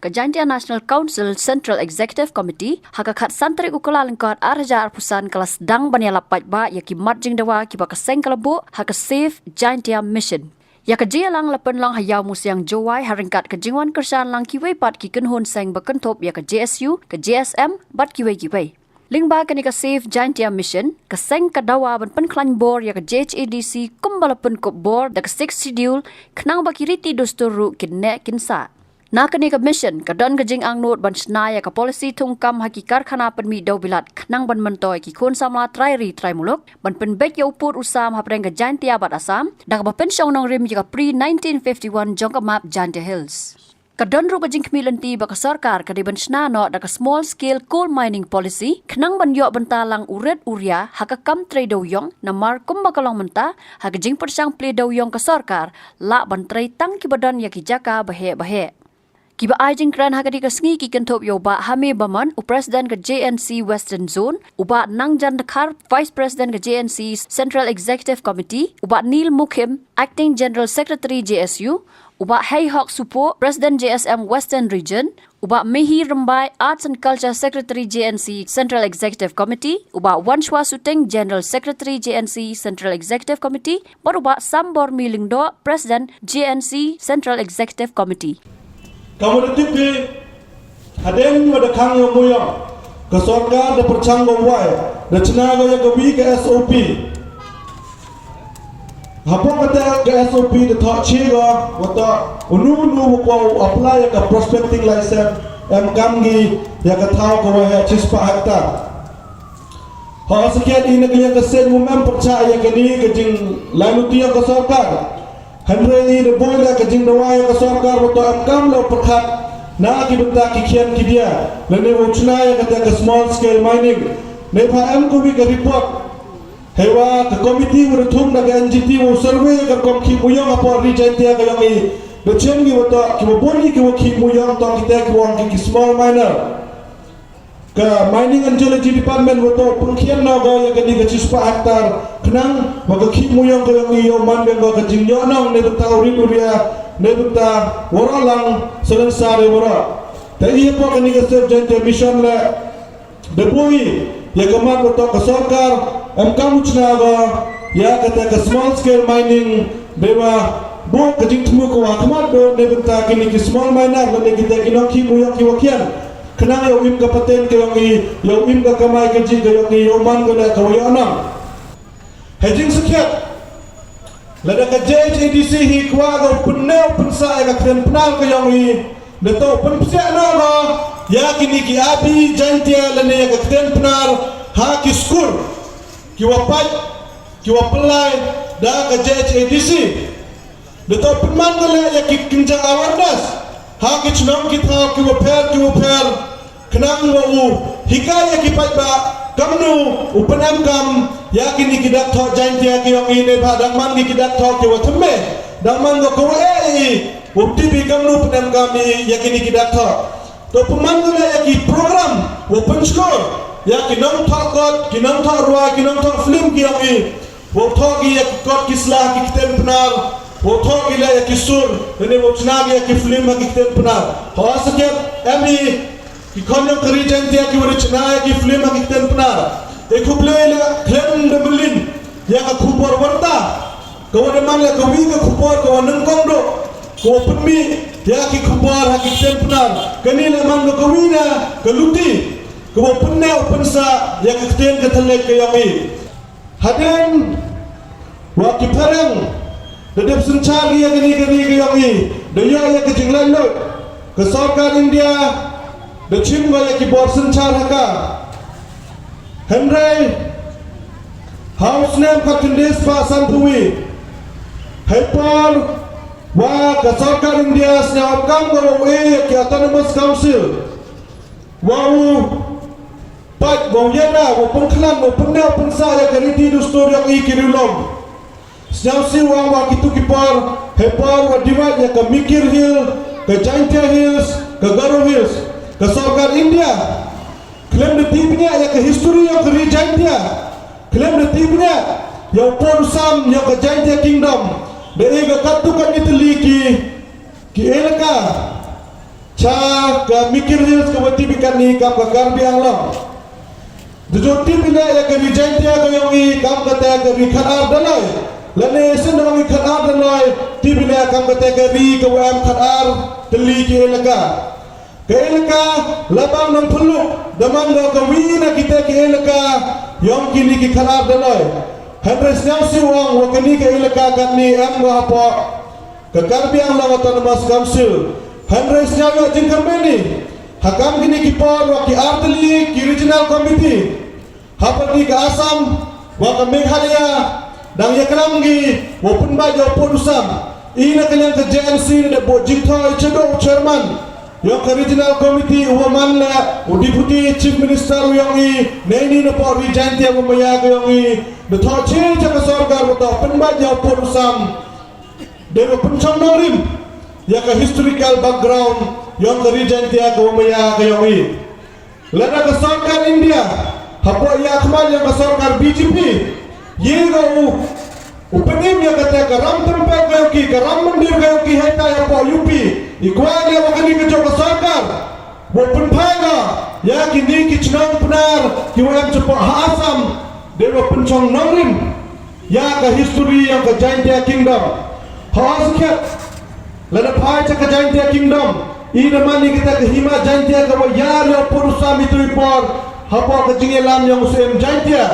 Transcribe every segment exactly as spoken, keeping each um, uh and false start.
Ka Jaintia National Council Central Executive Committee ha ka khatsan tarik u Kyllalyngkot arhajar arphew san ka la sdang ban ïalap paidbah ïa ki mat jingdawa kiba ka seng ka la buh ha ka Save Jaintia Mission. Ïa ka jingïalang la pynlong ha Ïawmusiang Jowai ha ryngkat ka jingwan kyrshan lang kiwei pat ki kynhun seng ba kynthup ïa ka J S U, ka J S M bad kiwei kiwei. Lyngba kane ka Save Jaintia Mission, ka seng ka dawa ban pynkhlaiñ bor ïa ka J H A D C kumba la pynkup bor da ka Sixth Schedule, khnang ba ki riti dustur ruh kin neh kin sah. Na kane ka mission ka don ka jingangnud ban shna ïa ka policy thungkam ha ki karkhana pynmih dewbilat khnang ban myntoi ki khun samla trai ri trai muluk, ban pynbeit ïa u pud u sam hapdeng ka Jaintia bad Assam, da kaba pynshong nongrim ïa ka pre nineteen fifty-one jong ka map Jaintia Hills. Ka don ruh ka jingkhmih lynti ba ka sorkar ka dei ban shna noh da ka Small Scale Coal Mining Policy khnang ban ïoh bynta lang u rit u ria ha ka kam trei dewiong, namar kumba ka long mynta, ha ka jingpyrshang plie dewiong ka sorkar lah ban trei tang kiba don ïa ki jaka baheh baheh. Kiba ai jingkren ha kane ka sngi ki kynthup ïa u Bah Hame Bamon, u President ka J N C Western Zone, u Bah Nangjan Dkhar, Vice President ka J N C Central Executive Committee, u Bah Neil Mukhim, Acting General Secretary J S U, u Bah Heihok Supoh, President J S M Western Region, u Bah Mihi Rymbai, Arts and Culture Secretary J N C Central Executive Committee, u Bah Wanshwa Suting, General Secretary J N C Central Executive Committee, bad u Bah Sambormi Lyngdoh, President J N C Central Executive Committee. Ka mut tip phi, hadien wa da khang ïa u Muyong, ka sorkar da pyrshang ba wai, da chna ka ïa ka wi ka S O P. Hapoh kata ka S O P da thoh chi ka, wa ta unu unu wa kwah u apply ïa ka prospecting license, em kam ngi ïa ka thaw ka wa heh chispah hektar. Ha sakhiat i na ka liang ka seng u mem pyrshah ïa kane ka jinglai luti ïa ka sorkar. Hynrei i da bun ïa ka jingdawa ïa ka sorkar wa ta em kam la pyrkhat na ki bynta ki khian ki dia. Lane wa chna ïa kata ka small scale mining. Ne pha em ka wi ka report. Heiwa ka committee wa da thung da ka N G T wa survey ïa ka rukom khih muyong hapoh ri Jaintia ka yong i. Da chem ki wa ta ki wa bun ki wa khih muyong ta kita ki wa ki small miner. Ka Mining and Geology Department wa toh pynkhien noh ka ïa kane ka chispah hektar khnang wa ka khih muyong ka yong i yow man biang ka jingïoh nong ne bynta u rit u ria ne bynta waroh lang salonsar waroh. Te i hapoh kane ka Save Jaintia Mission le da bun ïa ka mat wa toh ka sorkar em kam u chna ka ïa kata ka small scale mining. Dei wa bun ka jingthmu ka wa khmat do ne bynta kine ki small miner ne kita ki nongkhih muyong ki wa khian. Khnang ïa u im ka paten ka yong i, ïa u im ka kamai ka jing ka yong i, ïa u man ka da ka wa ïoh nang. Hei jingsakhiat. Lada ka J H A D C hi kwah ka u pynne u pynsah ïa ka ktien Pnar ka yong i, da toh pynpsiah noh ka ïa kine ki abi Jaintia lane ïa ka ktien Pnar ha ki skur ki wa pait ki wa pynlai da ka J H A D C. Da toh pynman ka leh ïa ki kynja awareness ha ki chnong ki thaw ki wa pher ki wa pher. Khnang wa u hikai ïa ki paidbah kamnu u pynemkam ïa kine ki dak thoh Jaintia ki yong i ne ba dang man ki dak thoh ki wa thymme. Dang man ka ko wa e i u tip i kamnu pynemkam i ïa kine ki dak thoh. To pynman ka leh ïa ki program wa pynshkor ïa ki nongthoh kot, ki nongthoh rwai, ki nongthoh film ki yong i. Wow thoh ki ïa ki kot ki sla ki ktien Pnar. Wow thoh ki leh ïa ki sur. Lane wow chna ki ïa ki film ha ki ktien Pnar. Hawa sakhiat em i ki khon yong ka ri Jaintia ki wa da chna ïa ki film ha ki ktien Pnar. E khublei leh khlem da mlien ïa ka khubor warta. Ka wa da man leh ka wi ka khubor ka wa nyngkong doh. Ka wa pynmih ïa ki khubor ha ki ktien Pnar. Kane leh man ka wi na ka luti. Ka wa pynne u pynsah ïa ka ktien ka thylliej ka yong i. Hadien wa ki phareng da dep synshar ïa kane kane ka yong i, da ïoh ïa ka jinglaitluid ka sorkar India, da chim wa ïa ki bor synshar ha ka. Hynrei ha u snem khatkhyndai spah sanphew wi, hei por wa ka sorkar India sñiaw kam ka wa u e ïa ki Autonomous Council, wa u pait, wa u ïada, wa u pynkhlan, wa u pynne u pynsah ïa ka riti dustur yong i ki riewlum. Sñiawsih wa wa kitu ki por, hei por wa divide ïa ka Mikir Hill, ka Jaintia Hills, ka Garo Hills. Ka sorkar India khlem da tip ïa ka history yong ka ri Jaintia, khlem da tip ïa u pun sam yong ka Jaintia Kingdom. Da e ka katu ka Italy ki, ki elaka. Cha ka Mikir Hills ka wa tip i katni kam ka Karbi Anglong. Da ju tip i leh ya ka ri Jaintia ka yong i kam kata ka ri khatar daloi. Lane sin da ong i khatar daloi, tip i leh kam kata ka ri ka wa em khatar tylli ki elaka. Ka elaka Labang Nongphluk da man da ka wi na kita ka elaka yong kini ki khatar daloi. Hynrei sniaw si ong wa kani ka elaka katni em wa hapoh ka Karbi Anglong Autonomous Council. Hynrei sniaw ya jingkyrmen i ha kam kini ki por wa ki artylli ki regional committee ha pyrdi ka Assam wa ka Meghalaya dang yaklam ki wa pynbait ya u pud u sam. I na ka liang ka J N C da bud jingthoh i chadok u chairman yong ka regional committee u wa man la u deputy chief minister u yong i na ini na por ri Jaintia wa maya ka yong i da thoh chi cha ka sorkar wa toh pynbait ya u pud u sam. Dei wa pynchong nongrim ya ka historical background yong ka ri Jaintia ka wa maya ka yong i. Lada ka sorkar India hapoh ya khmat ya ka sorkar B J P ye ga u u pynim ya kata ka ram tempel ka yong ki, ka ram mandir ka yong ki heta ya hapoh U P. I kwah ya wa kani ka jong ka sorkar wa pynphai ga ya kini ki chnong Pnar ki wa em chapoh ha Assam. Dei wa pynchong nongrim ya ka history yong ka Jaintia Kingdom. Ha Oskhet lada phai cha ka Jaintia Kingdom i da man i kata ka hima Jaintia ka wa yar ya u pud u sam i tu i por hapoh ka jingyalam yong u Syiem Jaintia.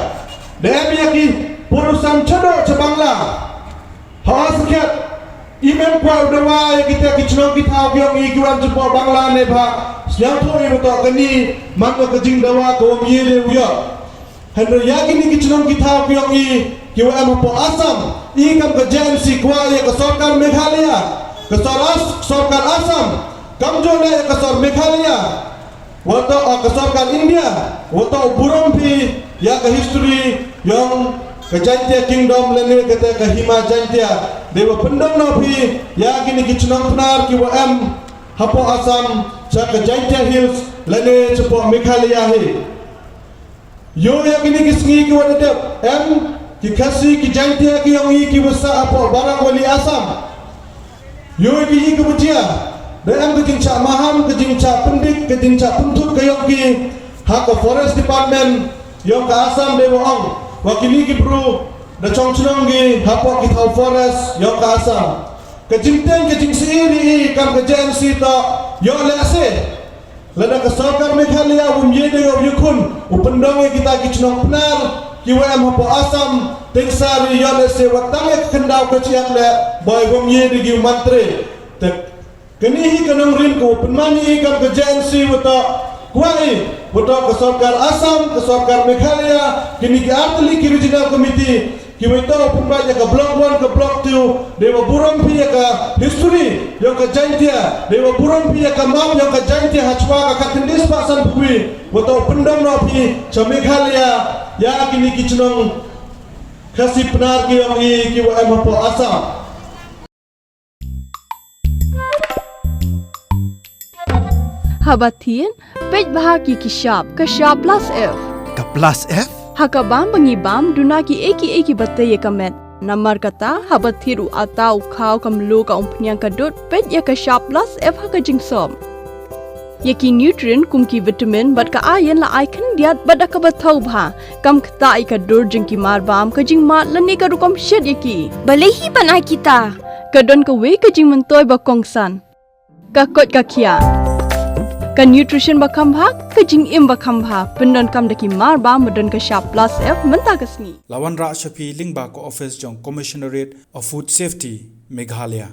Da em ya ki pud u sam chadok cha Bangla. Ha Oskhet i mem kwah u dawa ya kita ki chnong ki thaw ki yong i ki wa em chapoh Bangla ne bha. Sniaw thoh i wa toh kani man ka jingdawa ka wa mye de u ya. Hynrei ya kini ki chnong ki thaw ki yong i ki wa em hapoh Assam i kam ka J N C kwah ya ka sorkar Meghalaya, ka sor-, sorkar Assam, kam jong le ya ka sor Meghalaya wa toh, ah, ka sorkar India wa toh burom phi ya ka history yong ka Jaintia Kingdom lane kata ka hima Jaintia. Dei wa pyndong noh phi ya kini ki chnong Pnar ki wa em hapoh Assam cha ka Jaintia Hills lane chapoh Meghalaya hi. Yo ya kini ki sngi ki wa da dep em ki Khasi ki Jaintia ki yong i ki wa sah hapoh Barak Valley Assam. Yo ki i ki wa jia da em ka jingchah maham, ka jingchah pyndik, ka jingchah pynthut ka yong ki ha ka Forest Department yong ka Assam. Dei wa ong wa kini ki bru da chong chnong ki hapoh ki thaw forest yong ka Assam. Ka jingteng ka jingsiir i kam ka J N C toh yo le se. Lada ka sorkar Meghalaya wum ye de yow yakhun u pyndong ya kita ki chnong Pnar ki wa em hapoh Assam. Teng sari yo le se wa tang ya ka khyndaw ka chiat le boi wum ye de ki u mantre. Te kani hi ka nongrim ka wa pynman i kam ka J N C wa toh kwah i wa toh ka sorkar Assam, ka sorkar Meghalaya, kini ki artylli ki regional committee ki wa toh pynbait ya ka block one, ka block two. Dei wa burom phi ya ka history yong ka Jaintia, dei wa burom phi ya ka map yong ka Jaintia ha chwa ka khatkhyndai spah sanphew wi, wa toh pyndong noh phi cha Meghalaya ya kini ki chnong Khasi Pnar ki yong i ki wa em hapoh Assam. Haba thied, peit bha ki ki shap, ka shap plus F. Ka plus F? Ha ka bam ba ngi bam, duna ki ei ki ei ki ba tei ya ka met. Namar kata, haba thied u ata, u khaw, ka mluh, ka umphniang, ka dud, peit ya ka shap plus F ha ka jingsop. Ya ki nutrient kum ki vitamin bad ka iron la ai khyndiat bad da kaba thaw bha. Kam ktah ya ka dur jong ki mar bam, ka jingmad lane ka rukom shet ya ki. Balei hi ban ai kita? Ka don kawei ka jingmyntoi ba kongsan. Ka koit ka khiah. Ka nutrition ba kham bha, ka jingim ba kham bha. Pyndonkam da ki mar bam ba don ka shap plus F mynta ka sngi. La wanrah sha phi lyngba ka office jong Commissionerate of Food Safety, Meghalaya.